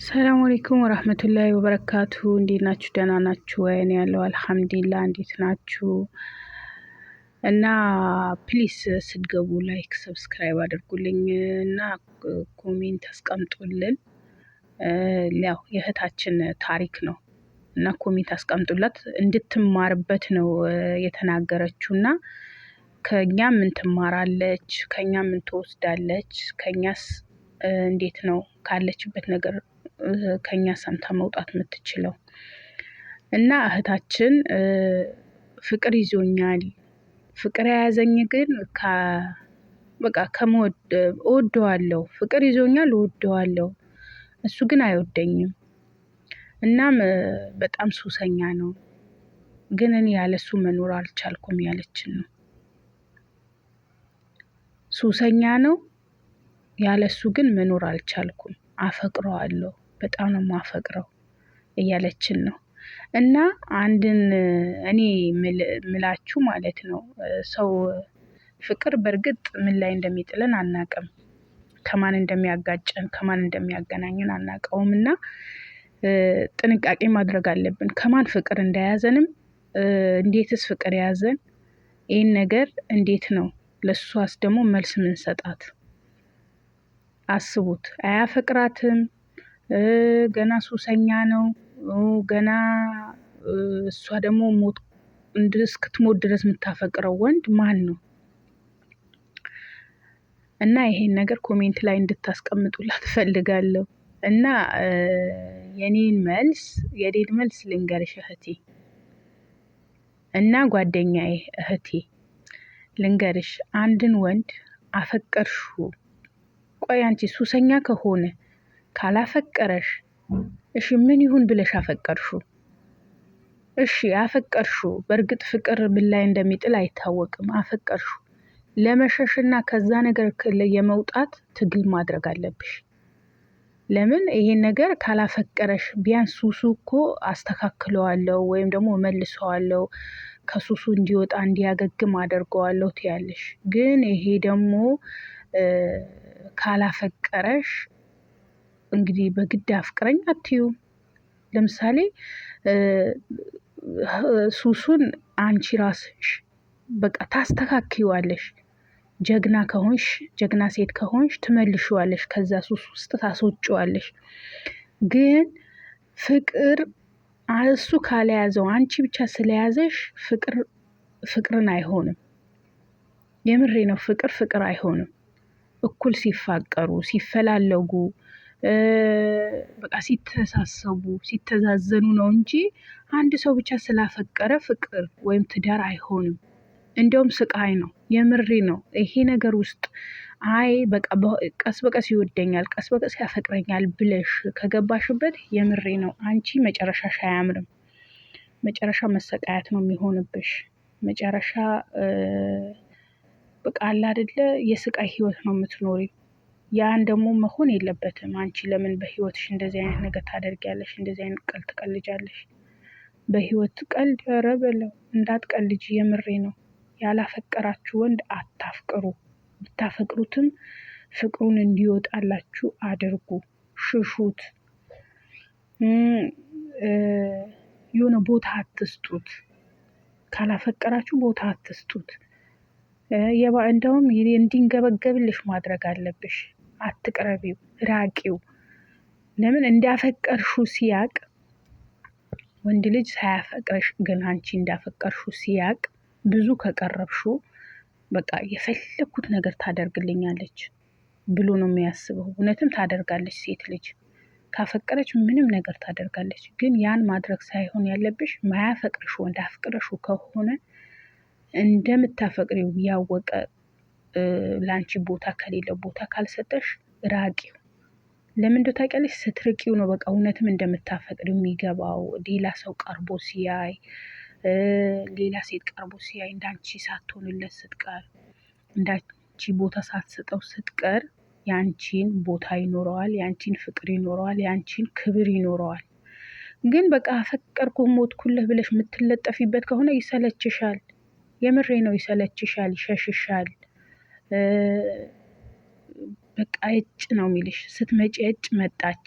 ሰላም አለይኩም ወራህመቱላሂ ወበረካቱ። እንዴት ናችሁ? ደህና ናችሁ ወይ? እኔ ያለው አልሐምዱሊላህ። እንዴት ናችሁ? እና please ስትገቡ like፣ subscribe አድርጉልኝ እና comment አስቀምጡልን። ያው የእህታችን ታሪክ ነው እና comment አስቀምጡላት እንድትማርበት ነው የተናገረችው። እና ከኛ ምን ትማራለች? ከኛ ምን ትወስዳለች? ከኛስ እንዴት ነው ካለችበት ነገር ከኛ ሰምታ መውጣት የምትችለው? እና እህታችን ፍቅር ይዞኛል፣ ፍቅር የያዘኝ ግን በቃ እወደዋለሁ፣ ፍቅር ይዞኛል፣ እወደዋለሁ፣ እሱ ግን አይወደኝም። እናም በጣም ሱሰኛ ነው፣ ግን እኔ ያለሱ መኖር አልቻልኩም ያለችን ነው። ሱሰኛ ነው፣ ያለሱ ግን መኖር አልቻልኩም፣ አፈቅረዋለሁ፣ በጣም ነው የማፈቅረው እያለችን ነው። እና አንድን እኔ ምላችሁ ማለት ነው፣ ሰው ፍቅር በእርግጥ ምን ላይ እንደሚጥለን አናቅም፣ ከማን እንደሚያጋጨን ከማን እንደሚያገናኘን አናቀውም። እና ጥንቃቄ ማድረግ አለብን። ከማን ፍቅር እንደያዘንም፣ እንዴትስ ፍቅር የያዘን፣ ይህን ነገር እንዴት ነው ለእሷስ ደግሞ መልስ ምንሰጣት? አስቡት። አያፈቅራትም፣ ገና ሱሰኛ ነው ገና። እሷ ደግሞ ሞት እስክትሞት ድረስ የምታፈቅረው ወንድ ማን ነው? እና ይሄን ነገር comment ላይ እንድታስቀምጡላት እፈልጋለሁ። እና የኔን መልስ ልንገርሽ እህቴ እና ጓደኛዬ እህቴ ልንገርሽ፣ አንድን ወንድ አፈቀርሹ፣ ቆይ አንቺ ሱሰኛ ከሆነ ካላፈቀረሽ እሺ ምን ይሁን ብለሽ አፈቀርሹ? እሺ አፈቀርሹ። በእርግጥ ፍቅር ምን ላይ እንደሚጥል አይታወቅም። አፈቀርሹ፣ ለመሸሽና ከዛ ነገር የመውጣት ትግል ማድረግ አለብሽ። ለምን ይሄን ነገር ካላፈቀረሽ ቢያንስ ሱሱ እኮ አስተካክለዋለሁ ወይም ደግሞ መልሰዋለሁ፣ ከሱሱ እንዲወጣ እንዲያገግም አደርገዋለሁ ትያለሽ። ግን ይሄ ደግሞ ካላፈቀረሽ እንግዲህ በግድ አፍቅረኝ አትዩ። ለምሳሌ ሱሱን አንቺ ራስሽ በቃ ታስተካክይዋለሽ። ጀግና ከሆንሽ፣ ጀግና ሴት ከሆንሽ ትመልሺዋለሽ፣ ከዛ ሱስ ውስጥ ታስወጪዋለሽ። ግን ፍቅር እሱ ካልያዘው አንቺ ብቻ ስለያዘሽ ፍቅር ፍቅርን አይሆንም። የምሬ ነው። ፍቅር ፍቅር አይሆንም። እኩል ሲፋቀሩ፣ ሲፈላለጉ፣ በቃ ሲተሳሰቡ፣ ሲተዛዘኑ ነው እንጂ አንድ ሰው ብቻ ስላፈቀረ ፍቅር ወይም ትዳር አይሆንም። እንደውም ስቃይ ነው። የምሬ ነው። ይሄ ነገር ውስጥ አይ በቃ ቀስ በቀስ ይወደኛል፣ ቀስ በቀስ ያፈቅረኛል ብለሽ ከገባሽበት የምሬ ነው፣ አንቺ መጨረሻሽ አያምርም። መጨረሻ መሰቃየት ነው የሚሆንብሽ። መጨረሻ በቃ አለ አይደለ የስቃይ ህይወት ነው የምትኖሪው። ያን ደግሞ መሆን የለበትም። አንቺ ለምን በህይወትሽ እንደዚህ አይነት ነገር ታደርጊያለሽ? እንደዚህ አይነት ቀልድ ትቀልጃለሽ? በህይወት ቀልድ ኧረ በለው እንዳትቀልጅ። የምሬ ነው። ያላፈቀራችሁ ወንድ አታፍቅሩ። ብታፈቅሩትም ፍቅሩን እንዲወጣላችሁ አድርጉ። ሽሹት። የሆነ ቦታ አትስጡት። ካላፈቀራችሁ ቦታ አትስጡት። እንደውም እንዲንገበገብልሽ ማድረግ አለብሽ። አትቅረቢው፣ ራቂው። ለምን እንዳፈቀርሹ ሲያቅ፣ ወንድ ልጅ ሳያፈቅረሽ ግን አንቺ እንዳፈቀርሹ ሲያቅ ብዙ ከቀረብሹ በቃ የፈለግኩት ነገር ታደርግልኛለች ብሎ ነው የሚያስበው። እውነትም ታደርጋለች። ሴት ልጅ ካፈቀረች ምንም ነገር ታደርጋለች። ግን ያን ማድረግ ሳይሆን ያለብሽ ማያፈቅርሽ ወንድ አፍቅረሹ ከሆነ እንደምታፈቅሪው ያወቀ ለአንቺ ቦታ ከሌለው፣ ቦታ ካልሰጠሽ ራቂው። ለምን እንደው ታውቂያለሽ? ስትርቂው ነው በቃ እውነትም እንደምታፈቅሪው የሚገባው። ሌላ ሰው ቀርቦ ሲያይ፣ ሌላ ሴት ቀርቦ ሲያይ፣ እንዳንቺ ሳትሆንለት ስትቀር፣ እንዳንቺ ቦታ ሳትሰጠው ስትቀር ያንቺን ቦታ ይኖረዋል፣ ያንቺን ፍቅር ይኖረዋል፣ ያንቺን ክብር ይኖረዋል። ግን በቃ አፈቀርኩ ሞትኩልህ ብለሽ የምትለጠፊበት ከሆነ ይሰለችሻል። የምሬ ነው፣ ይሰለችሻል፣ ይሸሽሻል። በቃ እጭ ነው የሚልሽ። ስትመጪ እጭ መጣች፣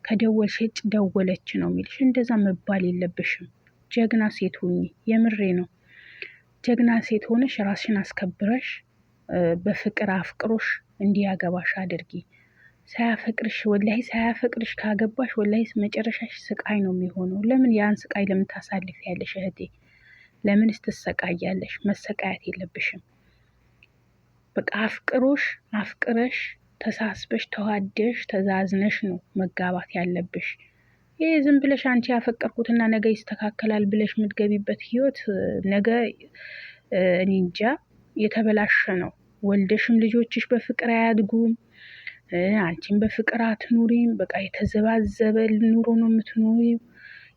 ከደወልሽ እጭ ደወለች ነው የሚልሽ። እንደዛ መባል የለብሽም። ጀግና ሴት ሁኚ። የምሬ ነው። ጀግና ሴት ሆነሽ ራስሽን አስከብረሽ በፍቅር አፍቅሮሽ እንዲያገባሽ አድርጊ። ሳያፈቅርሽ ወላሂ ሳያፈቅርሽ ካገባሽ ወላሂ መጨረሻሽ ስቃይ ነው የሚሆነው። ለምን ያን ስቃይ ለምን ታሳልፊያለሽ እህቴ? ለምንስ ትሰቃያለሽ? መሰቃየት የለብሽም። በቃ አፍቅሮሽ አፍቅረሽ ተሳስበሽ ተዋደሽ ተዛዝነሽ ነው መጋባት ያለብሽ። ይህ ዝም ብለሽ አንቺ ያፈቀርኩትና ነገ ይስተካከላል ብለሽ የምትገቢበት ህይወት ነገ እኔ እንጃ የተበላሸ ነው። ወልደሽም ልጆችሽ በፍቅር አያድጉም። አንቺም በፍቅር አትኑሪም። በቃ የተዘባዘበ ኑሮ ነው የምትኖሪው።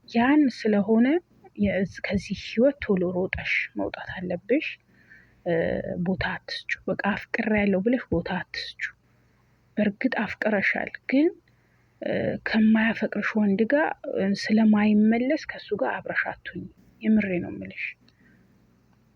ያን ስለሆነ ከዚህ ህይወት ቶሎ ሮጠሽ መውጣት አለብሽ። ቦታ አትስጩ። በቃ አፍቅሬያለሁ ብለሽ ቦታ አትስጩ። በእርግጥ አፍቅረሻል፣ ግን ከማያፈቅርሽ ወንድ ጋር ስለማይመለስ ከእሱ ጋር አብረሽ አትሁኚ። የምሬ ነው የምልሽ።